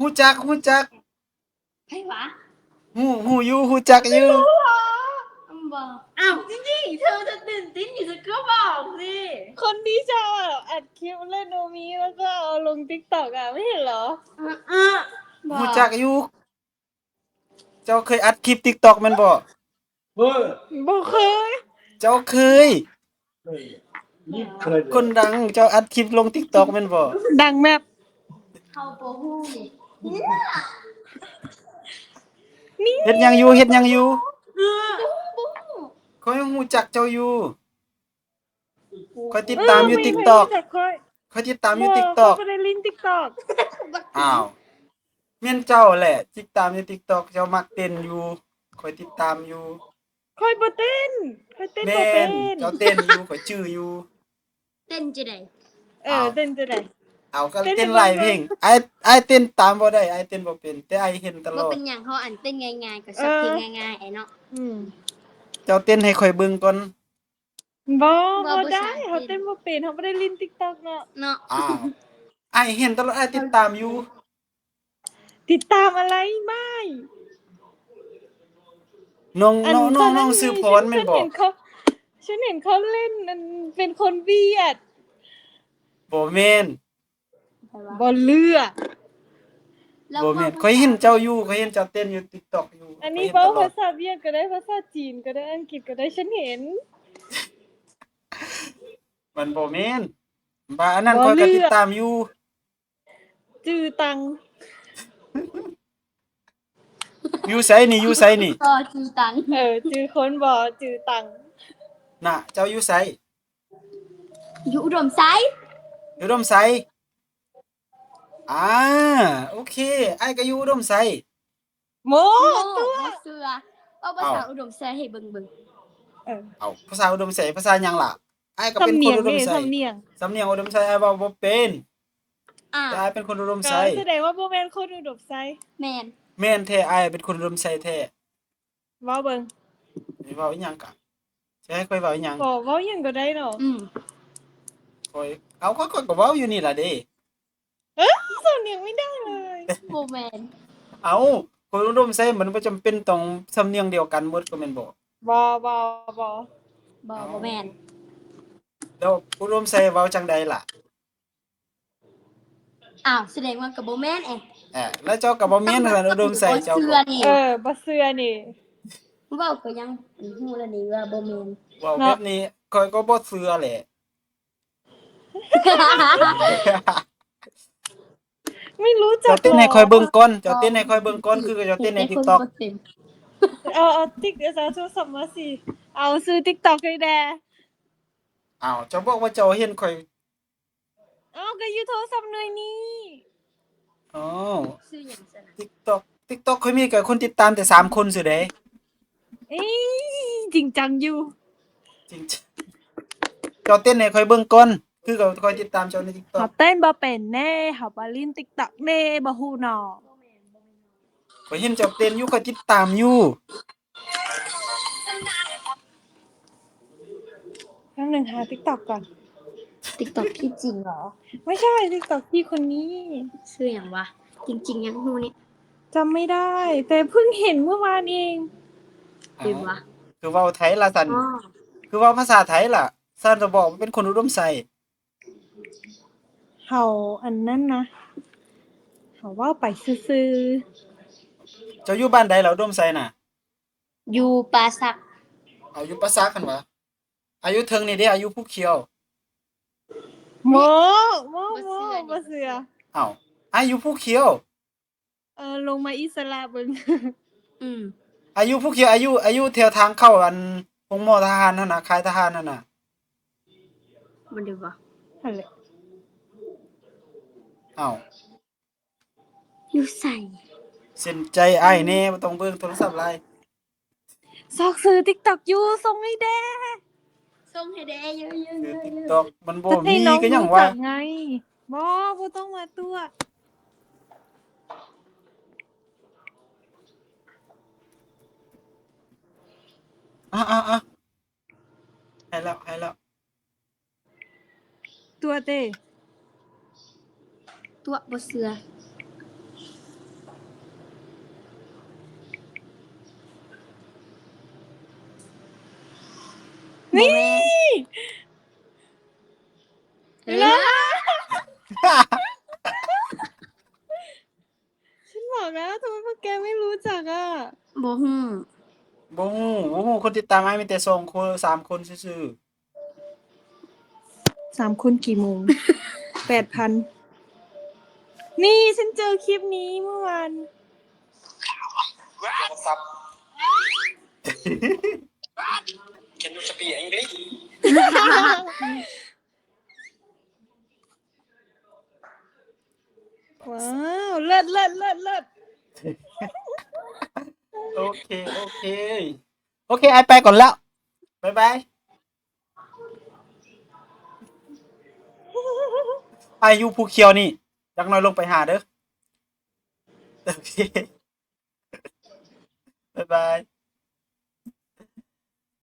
ຮູ້ຈັກ ຮູ້ຈັກ. ໃຜວະ? ຮູ້ ຮູ້ຢູ່ ຮູ້ຈັກຢູ່. ບໍ່ ອ້າວ ຈິງໆ ເທີ ເທີຕື່ນເຕັ້ນຢູ່ ເທີກໍບອກຊິ. ຄົນທີ່ເຈົ້າອັດຄລິບເລ່ນໂນມີ ແລ້ວກໍເອົາລົງຕິກຕັອກອະ ບໍ່ເຫັນເຫຼື? ເອີ ເອີ ບໍ່ ຮູ້ຈັກຢູ່. ເຈົ້າເຄີຍອັດຄລິບຕິກຕັອກແມ່ນບໍ່? ເອີ ບໍ່ເຄີຍ. ເຈົ້າເຄີຍ. ເຄີຍ ນີ້ເຄີຍເລີຍ. ຄົນດັງ ເຈົ້າອັດຄລິບລົງຕິກຕັອກແມ່ນບໍ່? ດັງແບບ ເຂົາບໍ່ຮູ້ນີ້. ເຮັດຫຍັງຢູ່? ເຮັດຫຍັງຢູ່? ເອີ ບໍ່ຮູ້ ບໍ່ຮູ້. ຂ້ອຍຮູ້ຈັກເຈົ້າຢູ່. ຂ້ອຍຕິດຕາມຢູ່ຕິກຕັອກ. ເອີ ຂ້ອຍ ຂ້ອຍຕິດຕາມຢູ່ຕິກຕັອກ. ບໍ່ ຂ້ອຍບໍ່ໄດ້ຫຼິ້ນຕິກຕັອກ. ອ້າວ ແມ່ນເຈົ້າແຫຼະ ຕິດຕາມຢູ່ຕິກຕັອກ ເຈົ້າມັກເຕັ້ນຢູ່ ຂ້ອຍຕິດຕາມຢູ່. ຂ້ອຍບໍ່ເຕັ້ນ ຂ້ອຍເຕັ້ນບໍ່ເປັນ. ແມ່ນ ເຈົ້າເຕັ້ນຢູ່ ຂ້ອຍຈື່ຢູ່. ເຕັ້ນຈັ່ງໃດ? ເອີ ເອົ້າ ເຕັ້ນຈັ່ງໃດ? ເອົາ ກໍເຕັ້ນໃຫ້ເບິ່ງ ເຕັ້ນຫຼາຍເພງ. ເບິ່ງ ອ້າຍ ອ້າຍເຕັ້ນຕາມບໍ່ໄດ້ ອ້າຍເຕັ້ນບໍ່ເປັນ ແຕ່ອ້າຍເຫັນຕະຫຼອດ. ບໍ່ເປັນຫຍັງ ເຮົາອັນເຕັ້ນງ່າຍໆ ກໍຊອບເພງງ່າຍໆ ເນາະ. ອືມ ເຈົ້າເຕັ້ນໃຫ້ຂ້ອຍເບິ່ງກ່ອນ. ບໍ່ ບໍ່ ບໍ່ໄດ້ ເຮົາເຕັ້ນບໍ່ເປັນ ເຮົາບໍ່ໄດ້ຫຼິ້ນຕິກຕັອກເນາະ. ເນາະ ອ້າວ ອ້າຍເຫັນຕະຫຼອດ ອ້າຍຕິດຕາມຢູ່. ຕິດຕາມອະໄລ ບາຍ. ນ້ອງ ນ້ອງ ນ້ອງ ນ້ອງຊື່ພອນແມ່ນບໍ່? ເຫັນເຂົາ ເຫັນເຂົາເຫຼັ້ນ ອັນ ເປັນຄົນຫວຽດ. ບໍ່ແມ່ນ. ບໍ່ເຫຼືອ. ບໍ່ແມ່ນ ຂ້ອຍເຫັນເຈົ້າຢູ່ ຂ້ອຍເຫັນເຈົ້າເຕັ້ນຢູ່ຕິກຕັອກຢູ່. ອັນນີ້ເວົ້າພາສາຫວຽດກໍໄດ້ ພາສາຈີນກໍໄດ້ ອັງກິດກໍໄດ້ ເຊັ່ນເຫັນ. ມັນບໍ່ແມ່ນ ບາ ອັນນັ້ນຂ້ອຍກໍຕິດຕາມຢູ່. ຈື່ຕັງ. ຢູ່ໃສນີ້? ຢູ່ໃສນີ້? ກໍຈື່ຕັງ. ເອີ ຈື່ຄົນບໍ່? ຈື່ຕັງ. ນະ ເຈົ້າຢູ່ໃສ? ຢູ່ອຸດົມໄຊ. ຢູ່ອຸດົມໄຊ? ອ່າ ໂອເຄ ອ້າຍກໍຢູ່ອຸດົມໄຊ. ໂມ້ ໂມ້ ຕົວະ ບໍ່ເຊື່ອ. ເວົ້າພາສາອຸດົມໄຊໃຫ້ເບິ່ງເບິ່ງ. ເອີ ເອົ້າ ພາສາອຸດົມໄຊ ພາສາຫຍັງລະ? ອ້າຍກໍເປັນຄົນອຸດົມໄຊ. ສຳນຽງ ສຳນຽງອຸດົມໄຊ ອ້າຍເວົ້າບໍ່ເປັນ. ອ້າວ ແຕ່ອ້າຍເປັນຄົນອຸດົມໄຊ. ກໍສະແດງວ່າບໍ່ແມ່ນຄົນອຸດົມໄຊ. ແມ່ນ ແມ່ນແທ້ ອ້າຍເປັນຄົນອຸດົມໄຊແທ້. ເວົ້າເບິ່ງ. ເວົ້າອີ່ຫຍັງກະ ຊິໃຫ້ຂ້ອຍເວົ້າອີ່ຫຍັງ? ກໍເວົ້າຫຍັງກໍໄດ້ເນາະ. ອືມ ຂ້ອຍ ເອົາ ຂ້ອຍ ຂ້ອຍກໍເວົ້າຢູ່ນີ້ລະເດ້. ເອີ ສຳນຽງໄມ່ໄດ້ເລີຍ. ບໍ່ແມ່ນ. ເອົາ ຄົນອຸດົມໄຊມັນບໍ່ຈຳເປັນຕ້ອງສຳນຽງດຽວກັນໝົດກໍແມ່ນບໍ່? ບໍ່ ບໍ່ ບໍ່ ບໍ່ ບໍ່ແມ່ນ. ແລ້ວອຸດົມໄຊເວົ້າຈັ່ງໃດລະ? ອ້າວ ສະແດງວ່າກໍບໍ່ແມ່ນເອ. ເອີ ແລ້ວເຈົ້າກໍບໍ່ແມ່ນ ຄັນອຸດົມໄຊເຈົ້າກໍ ເອີ ບໍ່ເຊື່ອນີ້. ເວົ້າກໍຍັງຮູ້ລະນີ້ວ່າບໍ່ແມ່ນ. ເວົ້າແບບນີ້ ເນາະ ຂ້ອຍກໍບໍ່ເຊື່ອແຫຼະ. ໄມ່ຮູ້ຈັກ. ເຈົ້າເຕັ້ນໃຫ້ຂ້ອຍເບິ່ງກ່ອນ ເຈົ້າເຕັ້ນໃຫ້ຂ້ອຍເບິ່ງກ່ອນ ຄືເຈົ້າເຕັ້ນໃນຕິກຕັອກ. ເອົາ ເອົາຕິກ ເອົາໂທລະສັບມາຊິ ເອົາຊື່ຕິກຕັອກໃຫ້ແດ່. ອ້າວ ເຈົ້າບອກວ່າເຈົ້າເຫັນຂ້ອຍ. ເອົາ ກໍຢູ່ໂທລະສັບໜ່ວຍນີ້. ອໍ ຊື່ຫຍັງຊັ້ນນະ? ຕິກຕັອກ ຕິກຕັອກຂ້ອຍມີແຕ່ຄົນຕິດຕາມແຕ່ສາມຄົນຊື່ເດ. ເອີ ຈິງຈັງຢູ່. ຈິງ ເຈົ້າເຕັ້ນໃຫ້ຂ້ອຍເບິ່ງກ່ອນ ຄືຂ້ອຍຕິດຕາມເຈົ້າໃນຕິກຕັອກ. ເຮົາເຕັ້ນບໍ່ເປັນເດ້ ເຮົາບໍ່ຫຼິ້ນຕິກຕັອກເດ້ ບໍ່ຮູ້ເນາະ. ຂ້ອຍເຫັນເຈົ້າເຕັ້ນຢູ່ ຂ້ອຍຕິດຕາມຢູ່. ແປັບໜຶ່ງ ຫາຕິກຕັອກກ່ອນ. ຕິກຕັອກທີ່ຈິງເຫລອ? ໄມ່ໃຊ່ ຕິກຕັອກທີ່ຄົນນີ້. ຊື່ຫຍັງວະ? ຈິງໆ ຍັງຮູ້ນີ້ ຈຳໄມ່ໄດ້ ແຕ່ເພິ່ງເຫັນເມື່ອວານເອງ. ເຫັນວະ? ຄືເວົ້າໄທລະຊັ້ນ. ອໍ ຄືເວົ້າພາສາໄທລະຊັ້ນ ຈະບອກວ່າເປັນຄົນອຸດົມໄຊ. ເຮົາອັນນັ້ນນະ ເຮົາເວົ້າໄປຊື່ໆ. ເຈົ້າຢູ່ບ້ານໃດລະ ອຸດົມໄຊນະ? ຢູ່ປ່າສັກ. ເອົາ ຢູ່ປ່າສັກຫັ້ນຫວາ? ອາຍຸເທິງນີ້ເດ້ ອາຍຸພູຂຽວ. ໂມ້ ໂມ້ ບໍ່ເຊື່ອ ບໍ່ເຊື່ອ. ເອົ້າ ອາຍຸພູຂຽວ. ເອີ ລົງມາອິດສະລະເບິ່ງ. ອືມ ອາຍຸພູຂຽວ ອາຍຸ ອາຍຸແຖວທາງເຂົ້າອັນໂຮງໝໍທະຫານຫັ້ນນະ ຄ້າຍທະຫານຫັ້ນນະ. ບໍ່ໄດ້ວ່າຫັ້ນແຫຼະ. ເອົ້າ ຢູ່ໃສ? ເຊັນໃຈອ້າຍແດ່ ບໍ່ຕ້ອງເບິ່ງໂທລະສັບຫຼາຍ. ຊອກຊື່ຕິກຕັອກຢູ່ ສົ່ງໃຫ້ແດ່ ສົ່ງໃຫ້ແດ່. ເອີ ເອີ ຕິກຕັອກມັນບໍ່ມີ ກໍຍັງວ່າ ບໍ່ ບໍ່ຕ້ອງມາຕົວະ. ອາ ອາ ອາ ໃຫ້ແລ້ວ ໃຫ້ແລ້ວ. ຕົວະເຕ ຕົວະບໍ່ເຊື່ອ. ນີ້ ເອີ ລະ ฉันบอกแล้ว ทำไมพวกแกไม่รู้จักอะ บ่ฮู้ ບໍ່ຮູ້ ບໍ່ຮູ້ ຄົນຕິດຕາມອ້າຍມີແຕ່ສອງຄົນ ສາມຄົນຊື່ໆ ສາມຄົນ กี่โมง แปดพัน นี่ ฉันเจอคลิปนี้เมื่อวาน What's up? Can you speak English? ว้าว เลิศ เลิศ เลิศ เลิศ ໂອເຄ ໂອເຄ ໂອເຄ ອ້າຍໄປກ່ອນແລ້ວ ບາຍບາຍ ອ້າຍຢູ່ພູຂຽວນີ້ ຈັກໜ້ອຍລົງໄປຫາເດີ ໂອເຄ ບາຍບາຍ.